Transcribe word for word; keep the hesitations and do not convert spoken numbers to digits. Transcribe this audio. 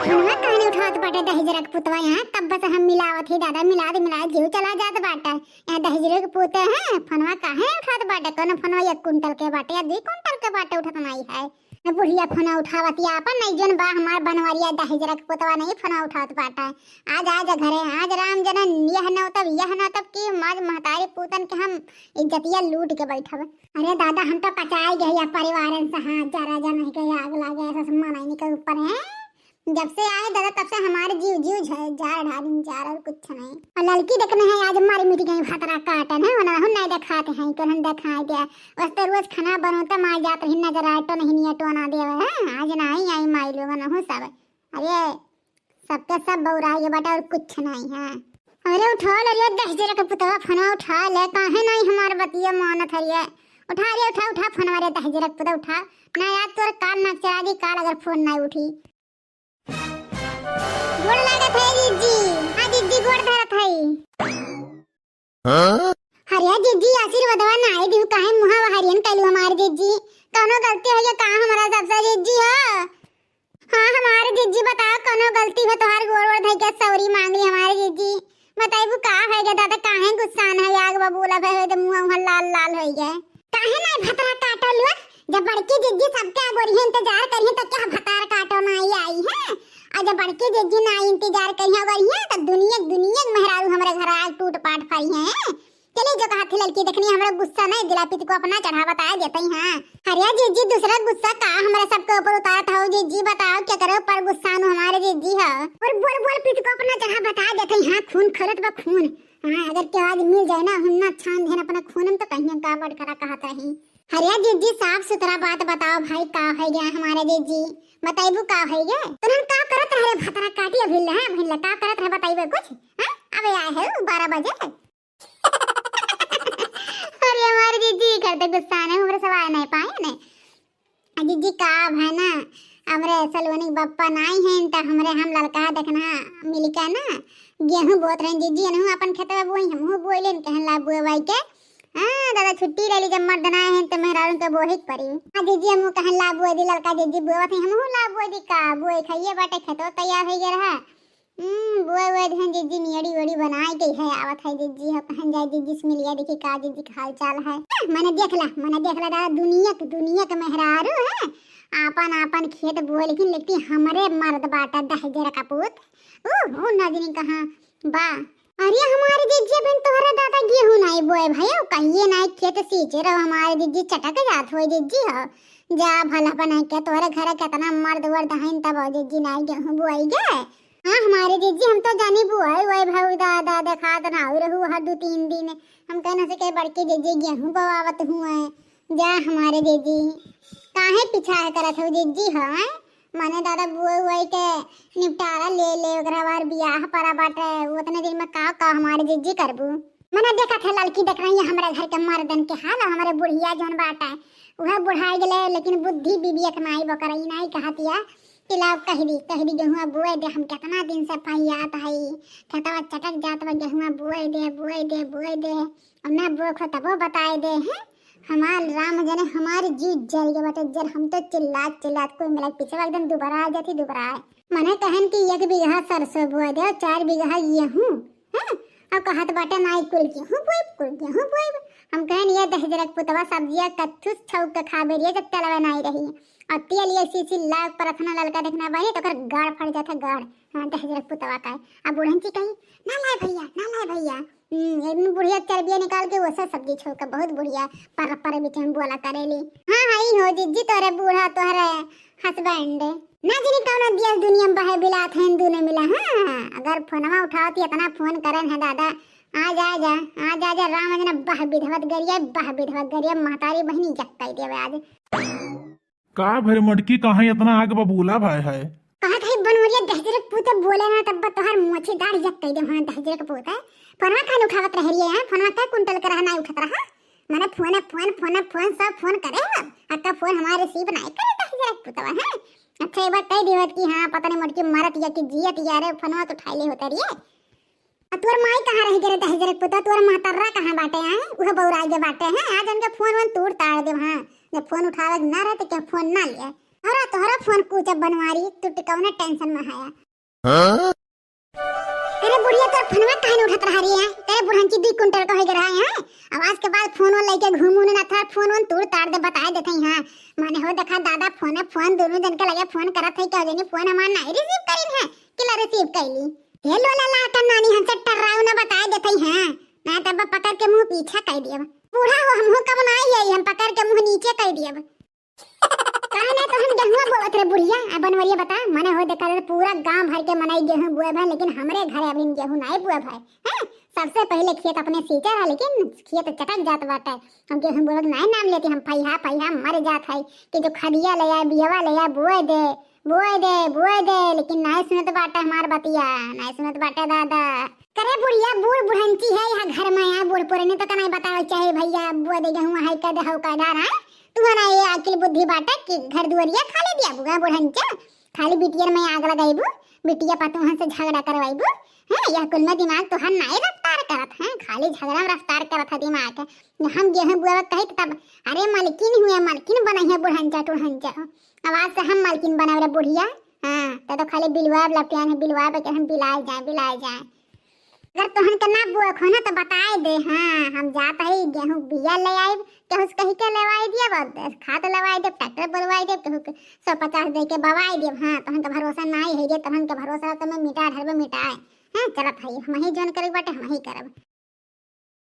फोनवा काहे नहीं उठावत बाटे दहिजरा के पुतवा? यहाँ तब बस हम मिलावत ही दादा, मिला दे, मिला दे, जीव चला जात बाटे। यहाँ दहिजरा के पुते हैं, फोनवा काहे नहीं उठावत बाटे? कोनो फोनवा एक कुंटल के बाटे या दुई कुंटल के बाटे, उठत नहीं है। न बुढ़िया फोनवा उठावत या आपन, नहीं जोन बा हमार बनवरिया दहिजरा के पुतवा नहीं फोनवा उठावत बाटे। आज, आज घरे, आज राम जनम, यह न तब, यह न तब की आज महतारी पूतन के हम इज्जतिया लूट के बैठब। अरे दादा, हम तो कचाई गए या परिवारन से, हाँ, जरा जन के आग लागे, ऐसा सम्मान आईनी के ऊपर है। जब से आए दादा, तब से हमारे जीव, जीव झ-, जार ढालिन जार, और कुछ नहीं। और ललकी देखने है, आज मारी मिट गई, भतरा काटन है, वरना हम नहीं दिखाते हैं, कि हम दिखाई दिया। बस तो रोज खाना बनोता, मार जात रही, नजर आए तो नहीं, नियटो ना देवे है। आज नहीं आई माई लोगन, हूँ सब। अरे, सबके सब बौराई के बाटे और कुछ नहीं है। अरे उठाओ, अरे दहिजरा के पुतवा, फोनवा उठा ले, काहे नहीं हमार बतिया मानत है रे? उठा रे, उठा, उठा फोनवा रे दहिजरा के पुतवा, उठा। ना यार, तोर काल ना चला दी, काल अगर फोन नहीं उठी। गोड़ लागत है जिज्जी। हाँ जिज्जी, गोड़ धरत है। हाँ? अरे जिज्जी, आशीर्वादवा नाई दिहु, काहे मुहा वहारियन कैलू हमार जिज्जी? कौनो गलती हो गया का हमारा सबसे जिज्जी हो? हाँ, हमार जिज्जी बताओ, कौनो गलती हो तोहार, गोड़ वोड़ धइ के सौरी मांग ली हमार जिज्जी। बताइबू का हो गया दादा, काहे गुस्सान है, आग बबूला भय हो तो मुहा उहा लाल लाल हो गया। काहे नाई भतरा काटो लोग? जब बड़की जिज्जी सबके अगोरिये इंतजार करिये तो क्या भतार काटो नाई आई है? और जब बड़की जिज्जी नाई इंतजार करिये अगोरिये तो दुनिया, दुनिया के मेहरारू हमरे घर आग टूट पाट फरी है। चली जो कहा थी लड़की देखनी, हमरा गुस्सा नहीं दिला, पित को अपना चढ़ा बताए देते ही। हाँ, अरे जिज्जी, दूसरा गुस्सा का हमरा सबके ऊपर उतारत हो जिज्जी? बताओ क्या करो पर गुस्सा नु हमारे जिज्जी हो। और बोल बोल, पित को अपना चढ़ा बताए देते ही। हाँ, खून खरत बा खून। हाँ, अगर के आज मिल जाए ना, हम ना छान देन अपना खून में, तो कहीं का बड़ खरा कहत रही। अरे जिज्जी, साफ सुथरा बात बताओ भाई, का हो गया हमारे जिज्जी? बताइबू का हो गया? तो हम का करत रहे रे भतरा काटी अभी ले, हाँ, अभी ले का करत रहे बताइबे कुछ? हाँ, अबे आए है बारह बजे। अरे हमारे जिज्जी, कर दे गुस्सा ने, हमरे सवाए नहीं पाए ने। आ जिज्जी का अब है ना, हमरे सलोनी के बप्पा नाई हैं, त हमरे हम ललका देखना मिलके ना गेहूं बोत रहे जिज्जी, एनहू अपन खेतवा बोई, हमहू बोई लेन, कहन ला बुए बाई के। हाँ, दादा छुट्टी ले ली, जब मर्द ना हैं, त मेहरारू के बोहे के पड़ी। हाँ जिज्जी, हमहू कहन ला बुए दी, ललका जिज्जी बुआवत हैं, हमहू ला बुए दी का, बुए खाइए बाटे, खेतो तैयार हो गया रहा। हम्म, बोए, बोए धन जिज्जी नियड़ी ओड़ी बनाए के है, आवत है जिज्जी, हो कहन जाए जिज्जी से मिलिया, देखी का जिज्जी के हाल चाल है। मने देख ला, मने देख ला दादा, दुनिया के, दुनिया के मेहरारू है, आपन, आपन खेत बोए, लेकिन, लेकिन हमरे मर्द बाटा दहिजरा का पूत, ऊ, ऊ ना जानी कहाँ बा। अरे हमारे जिज्जी, अबहिन तोहरे दादा गेहूं नाई बोए भैया, कहिए नाई खेत सींचे रहो, हमारे जिज्जी चटक जात होए जिज्जी हो। जा भला बना के तोहरे घरे केतना मर्द वर्द हईन, तब हो जिज्जी नाई गेहूं बोआई गे। हाँ, हमारे जिज्जी, हम तो जानी बुआई, वही भाऊ दादा देखात ना हुई रहू हर दो तीन दिन। हम कहना से के बड़की जिज्जी गेहूं बोआवत हुए। जा हमारे जिज्जी, काहे पीछा करत हो जिज्जी, हाँ? मने दादा बुआई, बुआई के निपटारा ले ले, ओकरा बाद बियाह परा बाटे, उतने दिन में का, का हमारे जिज्जी करबू? मने देखत है ललकी देख रही है हमरे घर के मर्दन के हाल, हमरे बुढ़िया जौन बाटे, उहे बुढ़ाई गेले, लेकिन बुद्धि विवेक नाई बोकर, ई नाई कहतिया कि लाओ कह दी, कह दी गेहुआ बोए दे, हम केतना दिन से पहियात हई, खेतवा चटक जात बा, गेहुआ बोए दे, बोए दे, बोए दे, अब ना बोए खो तबो बताए दे, हैं? हमार राम जने हमार जीव जल के बाटे, जल हम तो चिल्लात चिल्लात कोई मिला पीछे एकदम दुबरा जाती, दुबरा। मने कहन कि एक बीघा सरसों बोए दे, चार बीघा गेहूं, हैं? अब कहत बाटे नाई कुल गेहूं बोइब, कुल गेहूं बोइब। हम कहन ये दहिजरा के पुतवा सब्जिया कच्चू छौक के खाबे रहिए जब तेलवा नाई रही। और तेल ये सीसी लाग परथना ललका देखना बनी तो ओकर गाड़ फट जाता गाड़। हाँ, दहिजरा के पुतवा का है। अब बुढ़न ची कही, "ना लाए भैया, ना लाए भैया।" हम्म, एक दिन बुढ़िया चरबिया निकाल के वो सब सब्जी छौक के बहुत बुढ़िया पर पर बीच में बोला करेली। हाँ, हाँ, ई हो जिज्जी तोरे बूढ़ा तोहरे husband। ना जानी कौनो दिया दुनिया में बहे बिलात है, दुनो मिला। हाँ, अगर फोनवा उठावती, इतना फोन करन है दादा, आ जा, आ जा, आ जा, आ जा, राम अंजना बह विधवत गरिया, बह विधवत गरिया, महतारी बहिनी जक्काई देवे आज। का भरे मटकी, कहाँ इतना आग बबूला भय है? कहत है बनवरिया दहिजरे के पूते बोले ना तब तोहार मोछी दाढ़ जक्काई दे, हाँ दहिजरे के पूते। फोनवा काहे उठावत रह रही है, फोनवा कै कुंटल के रहा ना उठत रहा। मने फोन, फोन, फोन, फोन, सब फोन करे है। अक्का फोन हमारे receive नाई करे दहिजरे के पुतवा है। अच्छा, एक बार कह दियो कि हाँ, पता नहीं मोटकी मरत या कि जियत या रे, फोनवा तो उठाई ले होता रही है। आ तोर माई कहाँ रह गए रे दहिजरे के पुतवा, तोर महतर्रा कहाँ बाटे हैं? उहे बौराई के बाटे हैं, आज उनके फोन वोन तोड़ ताड़ दे, हाँ। जब फोन उठावे के ना रहे तो क्या फोन ना लिए? तोहरा, तोहरा फोन कूचब बनवारी, तू टिकौने टेंशन में हया। हाँ? अरे बुढ़िया, तोर फोनवा काहे न उठत रहा रे, हैं? तेरे बुढ़ंची दुई कुंटल का हो गया रहा है, हैं? अब आज के बाद फोन वोन लेके घूमू ना, तोर फोन वोन तोड़ ताड़ दे, बताए देते हैं, हाँ। माने हो देखा दादा, फोन है, फोन दोनों जन के लगे फोन करत है, क्या जनी फोन हमार नाई रिसीव करिन है, किला रिसीव कैली। हे लोला लाटा नानी, हमसे टर्राऊ ना, बताए देते हैं, हाँ। ना तब पकड़ के मुंह पीछा कर दियब। बूढ़ा हो, हम हो कब ना आई है, हम पकड़ के मुंह नीचे कर दियब। काहे ना तो हम गेहुआ बोवत रहे बुढ़िया, आ बनवरिया बता, मने हो देखा रे, पूरा गांव भर के मनई गेहूं बोए भए, लेकिन हमरे घरे अभी गेहूं नाई बोए भए। हैं? सबसे पहिले खेत अपने सींचे रहा, लेकिन खेत चटक जात बाटे। हम गेहूं बोए के नाई नाम लेती, हम फैहा फैहा मर जात है कि जो खदिया ले आए, बियवा ले आए, बोए दे, बोए दे, बोए दे, लेकिन नाई सुनत बाटे हमार बतिया, नाई सुनत बाटे दादा। करे बुढ़िया, बूढ़ बुढ़ंची है यहाँ घर में, यहाँ बूढ़ पुराने तो कनाई बतावे चाहे भैया, बोए दे गेहूं, है कह दे, हौ कह दे, हैं? तुहरा ये अकिल बुद्धि बाटे कि घर दुआरिया खाली दिया बुआ बुढ़ंचा, खाली बिटियर में आग लगाइबू, बिटिया पतोहन से झगड़ा करवाइबू। हैं, यह कुल में दिमाग तोहर नाई रफ्तार करत है, खाली झगड़ा में रफ्तार करत है दिमाग। हम गेहूं बुआ कही तब, अरे मलकिन हुए, मलकिन बनई है बुढ़ंचा टुढ़ंचा। आवाज से हम मलकिन बनावे रे बुढ़िया। हाँ, तो, तो खाली बिलवा लपियान है, बिलवा पे के हम बिलाए जाए, बिलाए जाए। अगर तोहन के ना बुआ खो ना तो बताए दे, हाँ, हम जात है गेहूं बिया ले आइब, केहू से कही के लेवाई दियब, और खाद लेवाई देब, ट्रैक्टर बोलवाई देब, केहू के सौ पचास दे के बवाई देब, हाँ, तोहन के भरोसा नाई है जे, तोहन के भरोसा तो मैं मिटा ढरबे मिटाए, हाँ, चलत है, हम ही जोन करे बाटे, हम ही करब।